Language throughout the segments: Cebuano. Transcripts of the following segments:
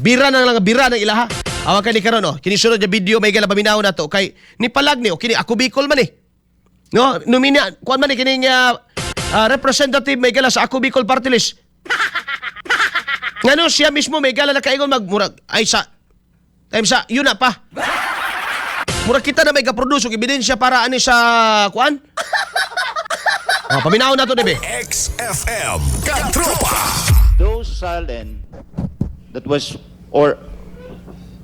Bira na lang, bira ng ilaha. Awag ka ni karon, oh. Kini sunod nga video, may gala, paminaw na to kay ni palag ni, oh, kini Ako Bicol man eh. No, numina kuan man ni kining representative, may gala, sa Ako Bicol Party List. Ngano siya mismo, may gala, nakaingon mag murag ay sa time sa yun na pa. Murag kita na may ga-produce og ebidensya para ani sa kuan. Oh, paminaw na to, debe. XFM Katropa. Those SALN that was or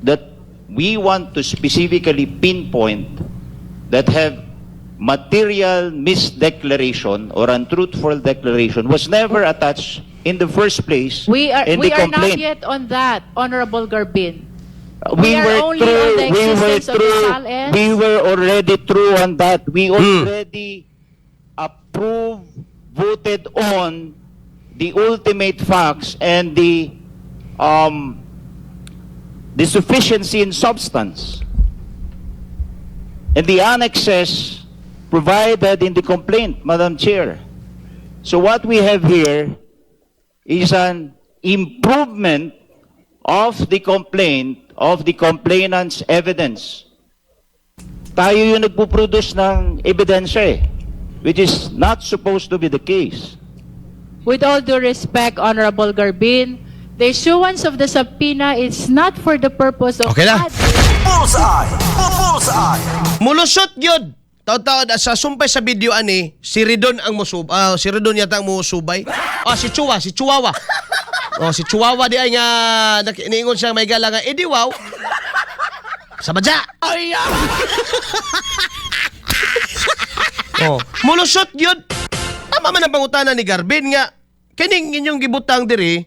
that we want to specifically pinpoint that have material misdeclaration or untruthful declaration was never attached in the first place We are in we the are not complaint. Yet on that, Honorable Garbin. We We are were only through, on the we were existence of the through, SALNs. we were already through on that. We already approved, voted on the ultimate facts and the sufficiency in substance and the annexes provided in the complaint, Madam Chair. So what we have here is an improvement of the complaint, of the complainant's evidence. Tayo yung nagpo-produce ng ebidensya eh, which is not supposed to be the case. With all due respect, Honorable Garbin, the issuance of the subpoena is not for the purpose of Okay na. Bullseye! Bullseye! Mulusot gyud. Taon-taon sa sumpay sa video ani, si Ridon ang musub, si Ridon yata ang musubay. Ah, si Chua, si Chihuahua. Oh, si Chihuahua di ay nga niingon siya, may gala, nga edi wow. Sa badya. Ay. Oh, mulusot gyud. Tama man ang pangutana ni Garbin nga kining inyong gibutang diri,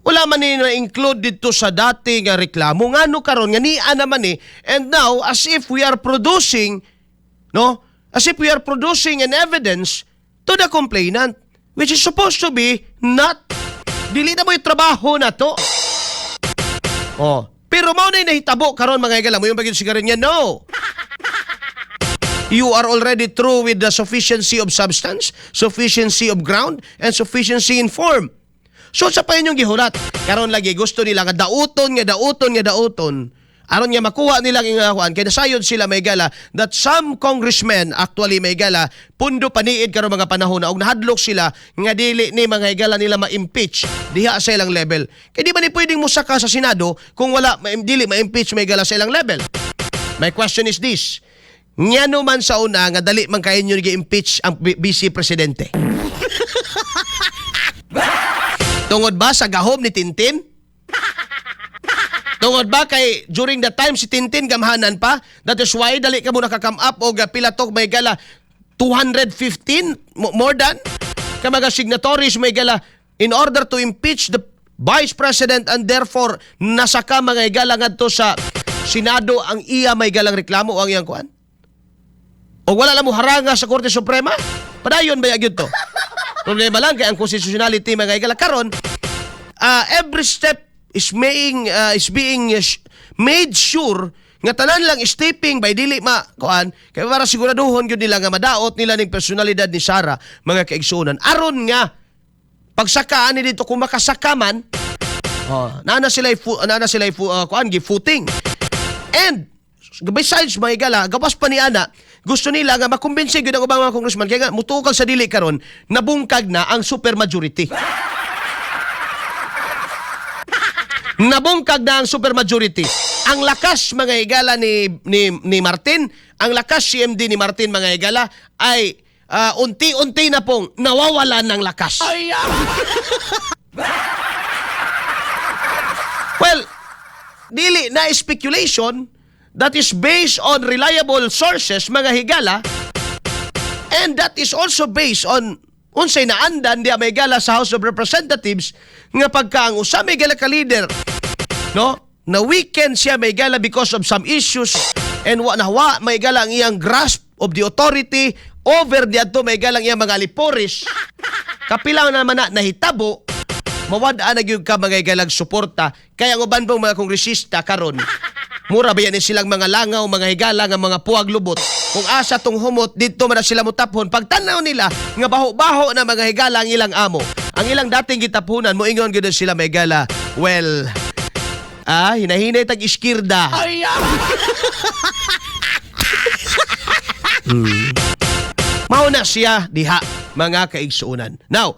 wala man ni na-include dito sa dati nga reklamo. Ngano karon nga niya naman ni, and now as if we are producing, no, as if we are producing an evidence to the complainant, which is supposed to be not, dili na mo yung trabaho na to. Oh, pero mao na nahitabo karon, mga higala mo yung bagay sigarin niya, no, you are already through with the sufficiency of substance, sufficiency of ground, and sufficiency in form. So sa pa inyong gihulat, karon lagi gusto nila nga dauton, nga dauton, nga dauton aron nga makuha nila ang kuan kay nasayod sila, may gala, that some congressmen actually, may gala, pundo paniid karon mga panahon na og nahadlok sila nga dili ni, mga higala, nila ma-impeach diha sa ilang level. Kay di ba ni pwedeng musaka sa Senado kung wala dili ma-impeach, may gala, sa ilang level? My question is this. Ngano man sa una nga dali man kayo nyo gi-impeach ang vice presidente? Tungod ba sa gahom ni Tintin? Tungod ba kay during the time si Tintin gamhanan pa? That is why dali ka mo nakakam up og pilatok, may gala, 215 more than ka mga signatories, may gala, in order to impeach the vice president, and therefore nasaka, mga higala, ngadto sa Senado ang iya, may galang, reklamo o ang iyang kuan? O wala lang mo haranga sa Korte Suprema? Padayon ba gyud to? Problema lang kay ang constitutionality, mga higala, karon, every step is being made sure nga tanan lang stepping by dili ma kuan kay para siguraduhon gyud nila nga madaot nila ning personalidad ni Sara, mga kaigsuonan, aron nga pagsaka ani dito, kung makasaka man, oh, naa na sila kuan gi footing. And besides, mga higala, gawas pa ni ana, gusto nila nga makumbinsi gyud ang ubang mga congressman kaya nga mutukal sa dili karon nabungkag na ang supermajority. Nabungkag na ang supermajority. Ang lakas, mga higala, ni Martin, ang lakas CMD ni Martin, mga higala, ay unti-unti na pong nawawalan ng lakas. Well, dili na speculation, that is based on reliable sources, mga higala, and that is also based on unsay naandan di, may gala, sa House of Representatives nga pagka ang usa, may gala, ka leader, no, na weaken siya, may gala, because of some issues and wa nawa, may gala, ang iyang grasp of the authority over diadto, may gala, ang iyang mga alipores, kapila naman na nahitabo, mawad-an na gyud ka, mga higalag, suporta. Kaya ang uban pong mga kongresista karon, mura ba yan silang mga langaw, mga higala, nga mga puwag lubot. Kung asa tong humot, didto man na sila mutaphon. Pagtanaw nila nga baho-baho na, mga higala, ang ilang amo, ang ilang dating gitaphunan, moingon gyud sila, mga higala, well, Ah, hinahinay tag iskirda. Mao na siya diha, mga kaigsuonan. Now,